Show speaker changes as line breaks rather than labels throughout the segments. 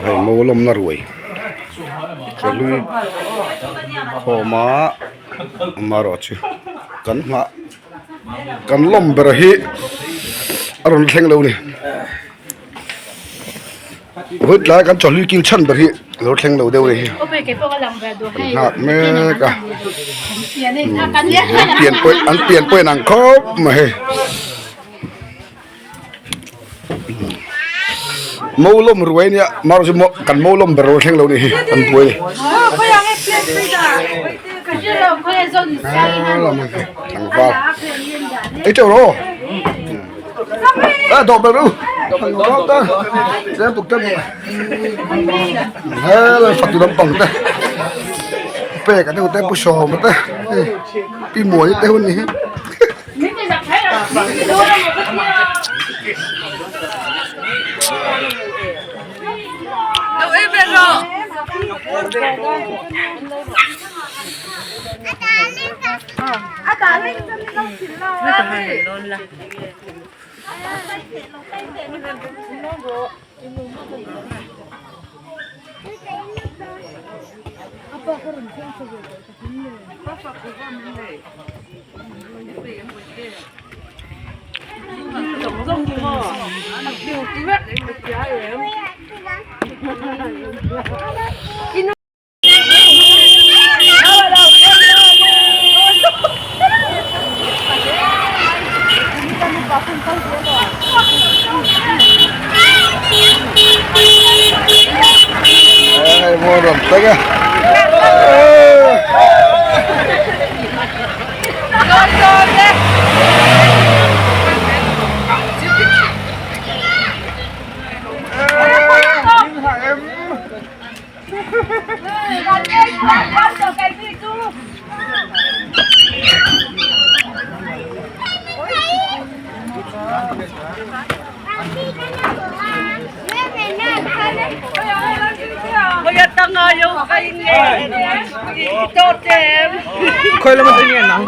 Hei mo lawmna ruai hlui khawm a amaherawhchu kan nghah kan lawm ber hi a rawn thleng lo a ni vawi tlai kan chawhlui kil chhan ber hi a lo thleng lo deuh a ni kan nghak mek a an pian pawh an pian pawh inang khawp mai hei. Mo lawm ruai nia mar chu maw kan mo lawm ber thleng lo nih hi kan buai ni tlangval ei teuh rawh aw a dawh ber u tlem tuk tlem tuk helai fatu lampang te pek a te pu sawma te pi muani te hun ni hi.
Khawi lam atang nge nang?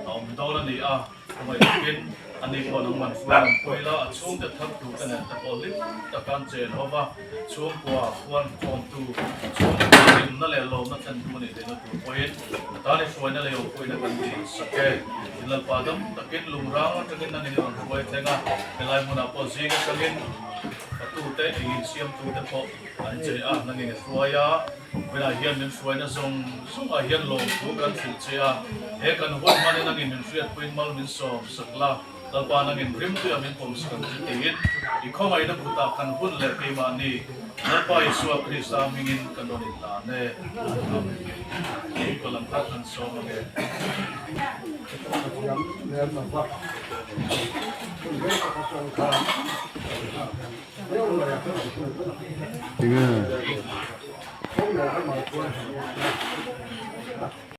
a awm dawn a ni a, khawngaih takin ani pawh nangman hruai an pawih la, a chhungte thar tur te nen te pawh hlim taka an chen ho va, chhungkua khuan khawmtu, chhungkua hlimna leh lawmna thlentu a nih theihna tur pawhin a tan i hruaina leh awmpuina kan ti sak e. Tin Lalpa dam takin lungrang atangin nangin i rawn hruai thleng a, helai hmunah pawh zing atangin fatute engin siamtute pawh an che a, nangin i hruai a. Vawiinah hian min hruaina zawng zawngah hian lawmthu kan hrilh che a, he kan hun hmanin nangin min hriatpuiin mal min sawm sak la, Lalpa nangin rimtuia min pawm sak ang che tiin i khawngaihna kutah kan hun leh keimahni Lalpa Isua Krista hmingin kan rawn inhlan e. Amen. Chhungkaw lam kha kan sawm ange.
Tinge.